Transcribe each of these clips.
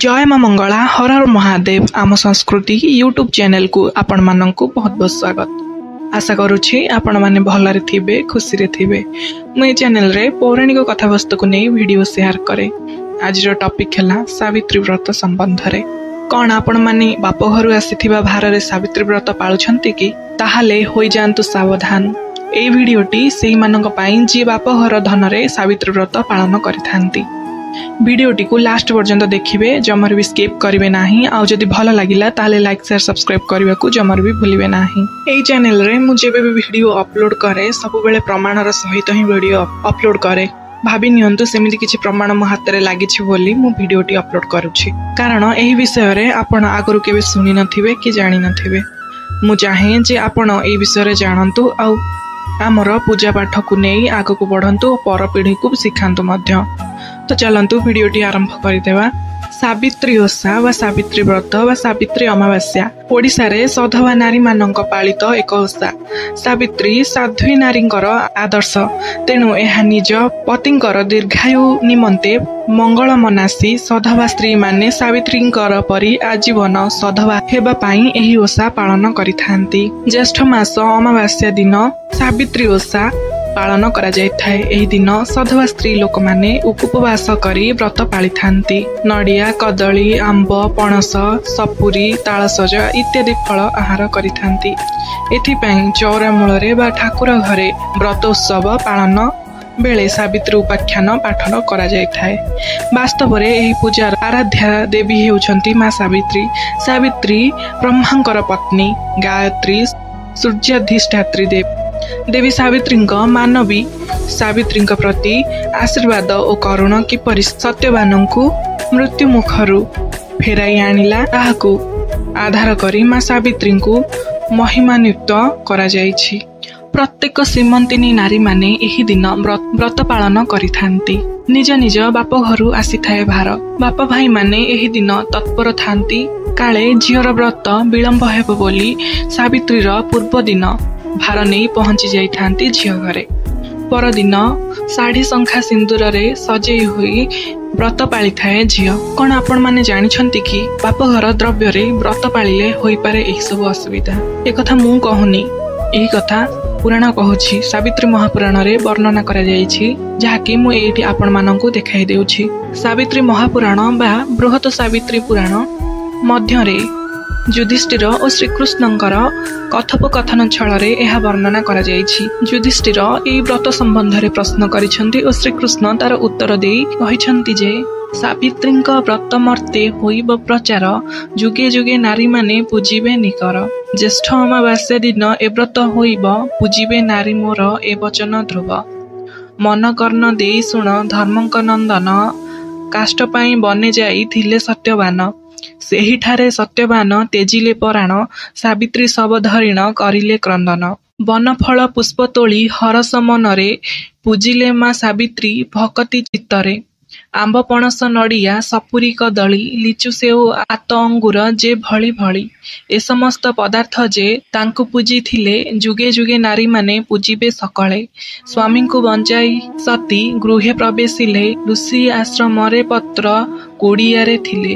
ଜୟ ମା ମଙ୍ଗଳା, ହର ହର ମହାଦେବ। ଆମ ସଂସ୍କୃତି ୟୁଟ୍ୟୁବ୍ ଚ୍ୟାନେଲକୁ ଆପଣମାନଙ୍କୁ ବହୁତ ବହୁତ ସ୍ୱାଗତ। ଆଶା କରୁଛି ଆପଣମାନେ ଭଲରେ ଥିବେ, ଖୁସିରେ ଥିବେ। ମୁଁ ଏ ଚ୍ୟାନେଲରେ ପୌରାଣିକ କଥାବସ୍ତୁକୁ ନେଇ ଭିଡ଼ିଓ ସେୟାର କରେ। ଆଜିର ଟପିକ୍ ହେଲା ସାବିତ୍ରୀ ବ୍ରତ ସମ୍ବନ୍ଧରେ। କ'ଣ ଆପଣମାନେ ବାପ ଘରୁ ଆସିଥିବା ଭାରରେ ସାବିତ୍ରୀ ବ୍ରତ ପାଳୁଛନ୍ତି କି? ତାହେଲେ ହୋଇଯାଆନ୍ତୁ ସାବଧାନ। ଏଇ ଭିଡ଼ିଓଟି ସେଇମାନଙ୍କ ପାଇଁ ଯିଏ ବାପଘର ଧନରେ ସାବିତ୍ରୀ ବ୍ରତ ପାଳନ କରିଥାନ୍ତି। ଭିଡ଼ିଓଟିକୁ ଲାଷ୍ଟ ପର୍ଯ୍ୟନ୍ତ ଦେଖିବେ, ଜମାରୁ ବି ସ୍କିପ୍ କରିବେ ନାହିଁ। ଆଉ ଯଦି ଭଲ ଲାଗିଲା ତାହେଲେ ଲାଇକ୍, ସେୟାର, ସବସ୍କ୍ରାଇବ୍ କରିବାକୁ ଜମାରୁ ବି ଭୁଲିବେ ନାହିଁ। ଏଇ ଚ୍ୟାନେଲରେ ମୁଁ ଯେବେ ବି ଭିଡ଼ିଓ ଅପଲୋଡ଼ କରେ, ସବୁବେଳେ ପ୍ରମାଣର ସହିତ ହିଁ ଭିଡ଼ିଓ ଅପଲୋଡ଼ କରେ। ଭାବି ନିଅନ୍ତୁ ସେମିତି କିଛି ପ୍ରମାଣ ମୋ ହାତରେ ଲାଗିଛି ବୋଲି ମୁଁ ଭିଡ଼ିଓଟି ଅପଲୋଡ଼ କରୁଛି, କାରଣ ଏହି ବିଷୟରେ ଆପଣ ଆଗରୁ କେବେ ଶୁଣି ନଥିବେ କି ଜାଣିନଥିବେ। ମୁଁ ଚାହେଁ ଯେ ଆପଣ ଏଇ ବିଷୟରେ ଜାଣନ୍ତୁ ଆଉ ଆମର ପୂଜା ପାଠକୁ ନେଇ ଆଗକୁ ବଢ଼ନ୍ତୁ ଓ ପରପିଢ଼ିକୁ ଶିଖାନ୍ତୁ ମଧ୍ୟ। ତ ଚାଲନ୍ତୁ ଭିଡ଼ିଓଟି ଆରମ୍ଭ କରିଦେବା। ସାବିତ୍ରୀ ଓଷା ବା ସାବିତ୍ରୀ ବ୍ରତ ବା ସାବିତ୍ରୀ ଅମାବାସ୍ୟା ଓଡ଼ିଶାରେ ସଧବା ନାରୀମାନଙ୍କ ପାଳିତ ଏକ ଓଷା। ସାବିତ୍ରୀ ସାଧ୍ୱୀ ନାରୀଙ୍କର ଆଦର୍ଶ। ତେଣୁ ଏହା ନିଜ ପତିଙ୍କର ଦୀର୍ଘାୟୁ ନିମନ୍ତେ ମଙ୍ଗଳ ମନାସି ସଧବା ସ୍ତ୍ରୀମାନେ ସାବିତ୍ରୀଙ୍କର ପରି ଆଜୀବନ ସଧବା ହେବା ପାଇଁ ଏହି ଓଷା ପାଳନ କରିଥାନ୍ତି। ଜ୍ୟେଷ୍ଠ ମାସ ଅମାବାସ୍ୟା ଦିନ ସାବିତ୍ରୀ ଓଷା ପାଳନ କରାଯାଇଥାଏ। ଏହି ଦିନ ସଧବା ସ୍ତ୍ରୀ ଲୋକମାନେ ଉପବାସ କରି ବ୍ରତ ପାଳିଥାନ୍ତି। ନଡ଼ିଆ, କଦଳୀ, ଆମ୍ବ, ପଣସ, ସପୁରୀ, ତାଳସଜ ଇତ୍ୟାଦି ଫଳ ଆହାର କରିଥାନ୍ତି। ଏଥିପାଇଁ ଚଉରା ମୂଳରେ ବା ଠାକୁର ଘରେ ବ୍ରତ ଉତ୍ସବ ପାଳନ ବେଳେ ସାବିତ୍ରୀ ଉପାଖ୍ୟାନ ପାଠନ କରାଯାଇଥାଏ। ବାସ୍ତବରେ ଏହି ପୂଜାର ଆରାଧ୍ୟା ଦେବୀ ହେଉଛନ୍ତି ମା ସାବିତ୍ରୀ। ସାବିତ୍ରୀ ବ୍ରହ୍ମାଙ୍କର ପତ୍ନୀ, ଗାୟତ୍ରୀ ସୂର୍ଯ୍ୟାଧିଷ୍ଠାତ୍ରୀ ଦେବୀ। ଦେବୀ ସାବିତ୍ରୀଙ୍କ ମାନବୀ ସାବିତ୍ରୀଙ୍କ ପ୍ରତି ଆଶୀର୍ବାଦ ଓ କରୁଣ କିପରି ସତ୍ୟବାନଙ୍କୁ ମୃତ୍ୟୁ ମୁଖରୁ ଫେରାଇ ଆଣିଲା, ତାହାକୁ ଆଧାର କରି ମା ସାବିତ୍ରୀଙ୍କୁ ମହିମାନ୍ୱିତ କରାଯାଇଛି। ପ୍ରତ୍ୟେକ ସୀମନ୍ତିନୀ ନାରୀମାନେ ଏହି ଦିନ ବ୍ରତ ପାଳନ କରିଥାନ୍ତି। ନିଜ ନିଜ ବାପଘରୁ ଆସିଥାଏ ଭାର। ବାପ ଭାଇମାନେ ଏହି ଦିନ ତତ୍ପର ଥାନ୍ତି, କାଳେ ଝିଅର ବ୍ରତ ବିଳମ୍ବ ହେବ ବୋଲି ସାବିତ୍ରୀର ପୂର୍ବ ଦିନ ଭାର ନେଇ ପହଞ୍ଚି ଯାଇଥାନ୍ତି ଝିଅ ଘରେ। ପରଦିନ ଶାଢ଼ୀ, ଶଙ୍ଖା, ସିନ୍ଦୁରରେ ସଜେଇ ହୋଇ ବ୍ରତ ପାଳିଥାଏ ଝିଅ। କ'ଣ ଆପଣମାନେ ଜାଣିଛନ୍ତି କି ବାପଘର ଦ୍ରବ୍ୟରେ ବ୍ରତ ପାଳିଲେ ହୋଇପାରେ ଏହିସବୁ ଅସୁବିଧା? ଏକଥା ମୁଁ କହୁନି, ଏହି କଥା ପୁରାଣ କହୁଛି। ସାବିତ୍ରୀ ମହାପୁରାଣରେ ବର୍ଣ୍ଣନା କରାଯାଇଛି, ଯାହାକି ମୁଁ ଏଇଠି ଆପଣମାନଙ୍କୁ ଦେଖାଇ ଦେଉଛି। ସାବିତ୍ରୀ ମହାପୁରାଣ ବା ବୃହତ ସାବିତ୍ରୀ ପୁରାଣ ମଧ୍ୟରେ ଯୁଧିଷ୍ଠିର ଓ ଶ୍ରୀକୃଷ୍ଣଙ୍କର କଥୋପକଥନ ଛଳରେ ଏହା ବର୍ଣ୍ଣନା କରାଯାଇଛି। ଯୁଧିଷ୍ଠିର ଏହି ବ୍ରତ ସମ୍ବନ୍ଧରେ ପ୍ରଶ୍ନ କରିଛନ୍ତି ଓ ଶ୍ରୀକୃଷ୍ଣ ତାର ଉତ୍ତର ଦେଇ କହିଛନ୍ତି ଯେ ସାବିତ୍ରୀଙ୍କ ବ୍ରତ ମର୍ତ୍ତେ ହୋଇବ ପ୍ରଚାର, ଯୁଗେ ଯୁଗେ ନାରୀମାନେ ପୂଜିବେ ନିକର। ଜ୍ୟେଷ୍ଠ ଅମାବାସ୍ୟା ଦିନ ଏ ବ୍ରତ ହୋଇବ, ପୂଜିବେ ନାରୀ ମୋର ଏ ବଚନ ଧ୍ରୁବ। ମନ କର୍ଣ୍ଣ ଦେଇ ଶୁଣ ଧର୍ମଙ୍କ ନନ୍ଦନ, କାଷ୍ଠ ପାଇଁ ବନେ ଯାଇ ଥିଲେ ସତ୍ୟବାନ। ସେହିଠାରେ ସତ୍ୟବାନ ତେଜିଲେ ପରାଣ, ସାବିତ୍ରୀ ଶବ ଧରିଣ କରିଲେ କ୍ରନ୍ଦନ। ବନଫଳ ପୁଷ୍ପ ତୋଳି ହରଷ ମନରେ, ପୂଜିଲେ ମା ସାବିତ୍ରୀ ଭକତି ଚିତ୍ତରେ। ଆମ୍ବ ପଣସ ନଡ଼ିଆ ସପୁରୀ କଦଳୀ, ଲିଚୁ ସେଉ ଆତ ଅଙ୍ଗୁର ଯେ ଭଳି ଭଳି। ଏ ସମସ୍ତ ପଦାର୍ଥ ଯେ ତାଙ୍କୁ ପୂଜିଥିଲେ, ଯୁଗେ ଯୁଗେ ନାରୀମାନେ ପୂଜିବେ ସକଳେ। ସ୍ୱାମୀଙ୍କୁ ବଞ୍ଚାଇ ସତୀ ଗୃହେ ପ୍ରବେଶିଲେ, ଋଷି ଆଶ୍ରମରେ ପତ୍ର କୁଡ଼ିଆରେ ଥିଲେ।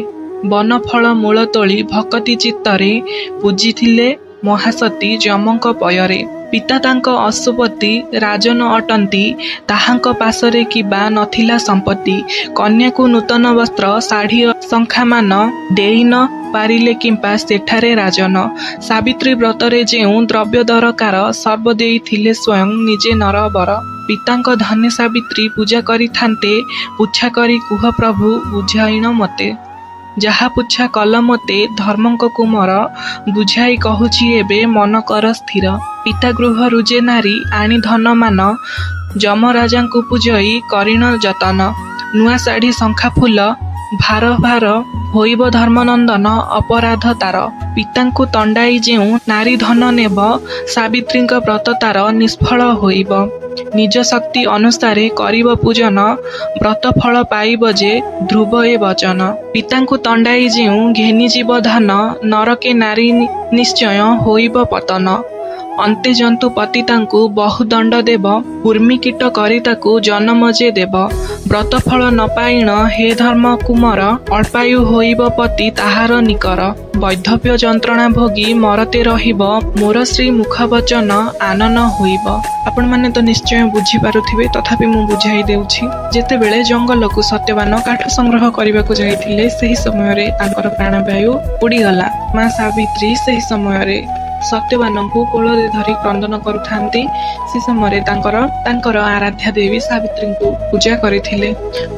ବନଫଳ ମୂଳ ତୋଳି ଭକତି ଚିତ୍ତରେ, ପୂଜିଥିଲେ ମହାସତୀ ଯମଙ୍କ ପୟରେ। ପିତା ତାଙ୍କ ଅଶ୍ୱପତି ରାଜନ ଅଟନ୍ତି, ତାହାଙ୍କ ପାଶରେ କିବା ନଥିଲା ସମ୍ପତ୍ତି। କନ୍ୟାକୁ ନୂତନ ବସ୍ତ୍ର ଶାଢ଼ୀ ଶଙ୍ଖାମାନ, ଦେଇ ନ ପାରିଲେ କିମ୍ବା ସେଠାରେ ରାଜନ। ସାବିତ୍ରୀ ବ୍ରତରେ ଯେଉଁ ଦ୍ରବ୍ୟ ଦରକାର, ସର୍ବ ଦେଇଥିଲେ ସ୍ୱୟଂ ନିଜେ ନରବର। ପିତାଙ୍କ ଧନେ ସାବିତ୍ରୀ ପୂଜା କରିଥାନ୍ତେ, ପୁଚ୍ଛା କରି କୁହ ପ୍ରଭୁ ବୁଝାଇଣ ମୋତେ। ଯାହା ପୁଚ୍ଛା କଲ ମୋତେ ଧର୍ମଙ୍କ କୁମର, ବୁଝାଇ କହୁଛି ଏବେ ମନ କର ସ୍ଥିର। ପିତା ଗୃହରୁ ଯେ ନାରୀ ଆଣି ଧନମାନ, ଯମରାଜାଙ୍କୁ ପୂଜଇ କରିଣ ଯତନ। ନୂଆ ଶାଢ଼ୀ ଶଙ୍ଖା ଫୁଲ ଭାର ଭାର, ହୋଇବ ଧର୍ମନନ୍ଦନ ଅପରାଧ ତାର। ପିତାଙ୍କୁ ତଣ୍ଡାଇ ଯେଉଁ ନାରୀ ଧନ ନେବ, ସାବିତ୍ରୀଙ୍କ ବ୍ରତ ତାର ନିଷ୍ଫଳ ହୋଇବ। ନିଜ ଶକ୍ତି ଅନୁସାରେ କରିବ ପୂଜନ, ବ୍ରତ ଫଳ ପାଇବ ଯେ ଧ୍ରୁବ ଏ ବଚନ। ପିତାଙ୍କୁ ତଣ୍ଡାଇ ଯେଉଁ ଘେନିଯିବ ଧନ, ନରକେ ନାରୀ ନିଶ୍ଚୟ ହୋଇବ ପତନ। ଅନ୍ତେ ଜନ୍ତୁ ପତି ତାଙ୍କୁ ବହୁ ଦଣ୍ଡ ଦେବ, କୁର୍ମିକୀଟ କରି ତାକୁ ଜନମ ଯେ ଦେବ। ବ୍ରତଫଳ ନ ପାଇଣ ହେ ଧର୍ମ କୁମର, ଅଳ୍ପାୟୁ ହୋଇବ ପତି ତାହାର ନିକର। ବୈଧବ୍ୟ ଯନ୍ତ୍ରଣା ଭୋଗି ମରତେ ରହିବ, ମୋର ଶ୍ରୀ ମୁଖ ବଚନ ଆନ ନ ହୋଇବ। ଆପଣମାନେ ତ ନିଶ୍ଚୟ ବୁଝିପାରୁଥିବେ, ତଥାପି ମୁଁ ବୁଝାଇ ଦେଉଛି। ଯେତେବେଳେ ଜଙ୍ଗଲକୁ ସତ୍ୟବାନ କାଠ ସଂଗ୍ରହ କରିବାକୁ ଯାଇଥିଲେ, ସେହି ସମୟରେ ତାଙ୍କର ପ୍ରାଣବାୟୁ ଉଡ଼ିଗଲା। ମା ସାବିତ୍ରୀ ସେହି ସମୟରେ ସତ୍ୟବାନଙ୍କୁ କୋଳରେ ଧରି କ୍ରନ୍ଦନ କରୁଥାନ୍ତି। ସେ ସମୟରେ ତାଙ୍କର ଆରାଧ୍ୟା ଦେବୀ ସାବିତ୍ରୀଙ୍କୁ ପୂଜା କରିଥିଲେ।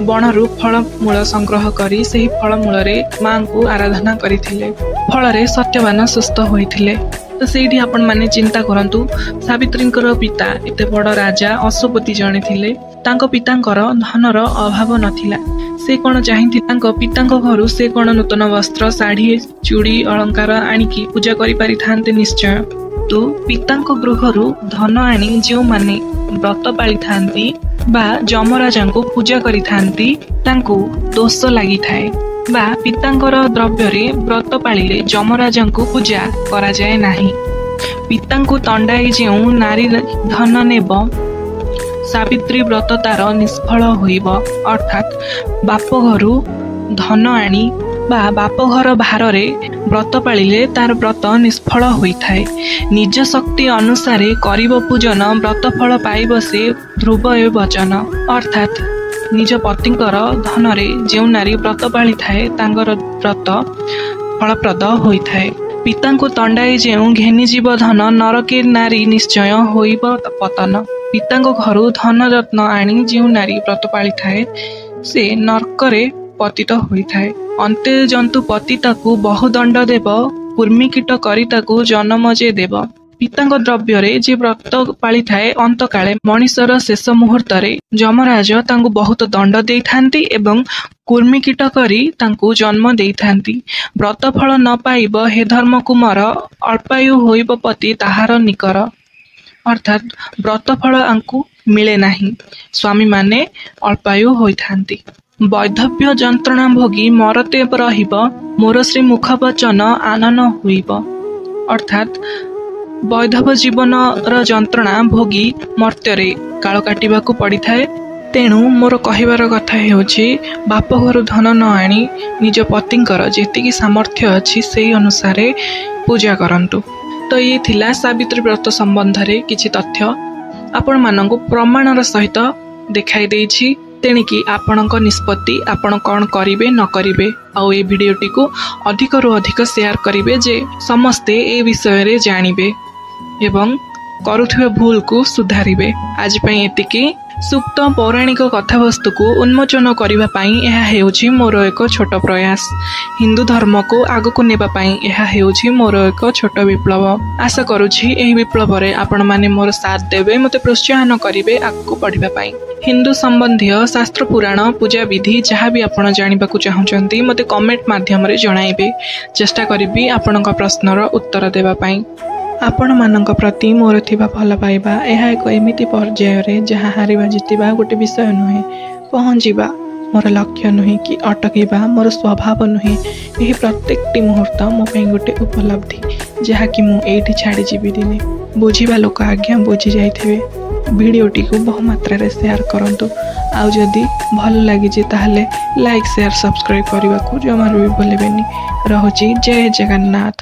ବଣରୁ ଫଳମୂଳ ସଂଗ୍ରହ କରି ସେହି ଫଳମୂଳରେ ମାଙ୍କୁ ଆରାଧନା କରିଥିଲେ। ଫଳରେ ସତ୍ୟବାନ ସୁସ୍ଥ ହୋଇଥିଲେ। ତ ସେଇଠି ଆପଣମାନେ ଚିନ୍ତା କରନ୍ତୁ, ସାବିତ୍ରୀଙ୍କର ପିତା ଏତେ ବଡ଼ ରାଜା ଅଶ୍ୱପତି ଜଣେ ଥିଲେ। ତାଙ୍କ ପିତାଙ୍କର ଧନର ଅଭାବ ନଥିଲା। ସେ କ'ଣ ଚାହିଁଥିଲେ ତାଙ୍କ ପିତାଙ୍କ ଘରୁ ସେ କ'ଣ ନୂତନ ବସ୍ତ୍ର, ଶାଢ଼ୀ, ଚୁଡ଼ି, ଅଳଙ୍କାର ଆଣିକି ପୂଜା କରିପାରିଥାନ୍ତେ ନିଶ୍ଚୟ। କିନ୍ତୁ ପିତାଙ୍କ ଗୃହରୁ ଧନ ଆଣି ଯେଉଁମାନେ ବ୍ରତ ପାଳିଥାନ୍ତି ବା ଯମରାଜାଙ୍କୁ ପୂଜା କରିଥାନ୍ତି, ତାଙ୍କୁ ଦୋଷ ଲାଗିଥାଏ ବା ପିତାଙ୍କର ଦ୍ରବ୍ୟରେ ବ୍ରତ ପାଳିଲେ ଯମରାଜାଙ୍କୁ ପୂଜା କରାଯାଏ ନାହିଁ। ପିତାଙ୍କୁ ତଣ୍ଡାଇ ଯେଉଁ ନାରୀ ଧନ ନେବ, ସାବିତ୍ରୀ ବ୍ରତ ତାର ନିଷ୍ଫଳ ହୋଇବ। ଅର୍ଥାତ୍ ବାପଘରୁ ଧନ ଆଣି ବା ବାପଘର ଭାରରେ ବ୍ରତ ପାଳିଲେ ତାର ବ୍ରତ ନିଷ୍ଫଳ ହୋଇଥାଏ। ନିଜ ଶକ୍ତି ଅନୁସାରେ କରିବ ପୂଜନ, ବ୍ରତଫଳ ପାଇବ ସେ ଧ୍ରୁବ ଏ ବଚନ। ଅର୍ଥାତ୍ ନିଜ ପତିଙ୍କର ଧନରେ ଯେଉଁ ନାରୀ ବ୍ରତ ପାଳିଥାଏ, ତାଙ୍କର ବ୍ରତ ଫଳପ୍ରଦ ହୋଇଥାଏ। ପିତାଙ୍କୁ ତଣ୍ଡାଇ ଯେଉଁ ଘେନିଯିବ ଧନ, ନରକେ ନାରୀ ନିଶ୍ଚୟ ହୋଇବ ପତନ। ପିତାଙ୍କ ଘରୁ ଧନ ରତ୍ନ ଆଣି ଯେଉଁ ନାରୀ ବ୍ରତ ପାଳିଥାଏ, ସେ ନର୍କରେ ପତିତ ହୋଇଥାଏ। ଅନ୍ତେ ଜନ୍ତୁ ପତି ତାକୁ ବହୁ ଦଣ୍ଡ ଦେବ, କୁର୍ମିକୀଟ କରି ତାକୁ ଜନମ ଯେ ଦେବ। ପିତାଙ୍କ ଦ୍ରବ୍ୟରେ ଯେ ବ୍ରତ ପାଳିଥାଏ, ଅନ୍ତକାଳେ ମଣିଷର ଶେଷ ମୁହୂର୍ତ୍ତରେ ଯମରାଜ ତାଙ୍କୁ ବହୁତ ଦଣ୍ଡ ଦେଇଥାନ୍ତି ଏବଂ କୁର୍ମିକୀଟ କରି ତାଙ୍କୁ ଜନ୍ମ ଦେଇଥାନ୍ତି। ବ୍ରତଫଳ ନ ପାଇବ ହେ ଧର୍ମ କୁମର, ଅଳ୍ପାୟୁ ହୋଇବ ପତି ତାହାର ନିକର। ଅର୍ଥାତ୍ ବ୍ରତଫଳ ଆଙ୍କୁ ମିଳେ ନାହିଁ, ସ୍ୱାମୀମାନେ ଅଳ୍ପାୟୁ ହୋଇଥାନ୍ତି। ବୈଧବ୍ୟ ଯନ୍ତ୍ରଣା ଭୋଗି ମରତେ ରହିବ, ମୋର ଶ୍ରୀ ମୁଖ ବଚନ ଆନ ନ ହୋଇବ। ଅର୍ଥାତ୍ ବୈଧବ ଜୀବନର ଯନ୍ତ୍ରଣା ଭୋଗି ମର୍ତ୍ତ୍ୟରେ କାଳ କାଟିବାକୁ ପଡ଼ିଥାଏ। ତେଣୁ ମୋର କହିବାର କଥା ହେଉଛି, ବାପଘରୁ ଧନ ନ ଆଣି ନିଜ ପତିଙ୍କର ଯେତିକି ସାମର୍ଥ୍ୟ ଅଛି ସେଇ ଅନୁସାରେ ପୂଜା କରନ୍ତୁ। ତ ଇଏ ଥିଲା ସାବିତ୍ରୀ ବ୍ରତ ସମ୍ବନ୍ଧରେ କିଛି ତଥ୍ୟ, ଆପଣମାନଙ୍କୁ ପ୍ରମାଣର ସହିତ ଦେଖାଇ ଦେଇଛି। ତେଣିକି ଆପଣଙ୍କ ନିଷ୍ପତ୍ତି, ଆପଣ କ'ଣ କରିବେ ନ କରିବେ। ଆଉ ଏ ଭିଡ଼ିଓଟିକୁ ଅଧିକରୁ ଅଧିକ ସେୟାର କରିବେ ଯେ ସମସ୍ତେ ଏ ବିଷୟରେ ଜାଣିବେ ଏବଂ କରୁଥିବା ଭୁଲକୁ ସୁଧାରିବେ। ଆଜି ପାଇଁ ଏତିକି। ସୁପ୍ତ ପୌରାଣିକ କଥାବସ୍ତୁକୁ ଉନ୍ମୋଚନ କରିବା ପାଇଁ ଏହା ହେଉଛି ମୋର ଏକ ଛୋଟ ପ୍ରୟାସ। ହିନ୍ଦୁ ଧର୍ମକୁ ଆଗକୁ ନେବା ପାଇଁ ଏହା ହେଉଛି ମୋର ଏକ ଛୋଟ ବିପ୍ଳବ। ଆଶା କରୁଛି ଏହି ବିପ୍ଳବରେ ଆପଣମାନେ ମୋର ସାଥ ଦେବେ, ମୋତେ ପ୍ରୋତ୍ସାହନ କରିବେ ଆଗକୁ ବଢ଼ିବା ପାଇଁ। ହିନ୍ଦୁ ସମ୍ବନ୍ଧୀୟ ଶାସ୍ତ୍ର, ପୁରାଣ, ପୂଜାବିଧି ଯାହା ବି ଆପଣ ଜାଣିବାକୁ ଚାହୁଁଛନ୍ତି, ମୋତେ କମେଣ୍ଟ ମାଧ୍ୟମରେ ଜଣାଇବେ। ଚେଷ୍ଟା କରିବି ଆପଣଙ୍କ ପ୍ରଶ୍ନର ଉତ୍ତର ଦେବା ପାଇଁ। ଆପଣମାନଙ୍କ ପ୍ରତି ମୋର ଥିବା ଭଲ ପାଇବା ଏହା ଏକ ଏମିତି ପର୍ଯ୍ୟାୟରେ ଯାହା ହାରିବା ଜିତିବା ଗୋଟେ ବିଷୟ ନୁହେଁ, ପହଞ୍ଚିବା ମୋର ଲକ୍ଷ୍ୟ ନୁହେଁ କି ଅଟକିବା ମୋର ସ୍ୱଭାବ ନୁହେଁ। ଏହି ପ୍ରତ୍ୟେକଟି ମୁହୂର୍ତ୍ତ ମୋ ପାଇଁ ଗୋଟେ ଉପଲବ୍ଧି, ଯାହାକି ମୁଁ ଏଇଠି ଛାଡ଼ିଯିବି ଦିନେ। ବୁଝିବା ଲୋକ ଆଜ୍ଞା ବୁଝି ଯାଇଥିବେ। ଭିଡ଼ିଓଟିକୁ ବହୁ ମାତ୍ରାରେ ସେୟାର କରନ୍ତୁ, ଆଉ ଯଦି ଭଲ ଲାଗିଛି ତାହେଲେ ଲାଇକ୍, ସେୟାର, ସବସ୍କ୍ରାଇବ୍ କରିବାକୁ ଜମାରୁ ବି ଭୁଲିବେନି। ରହୁଛି, ଜୟ ଜଗନ୍ନାଥ।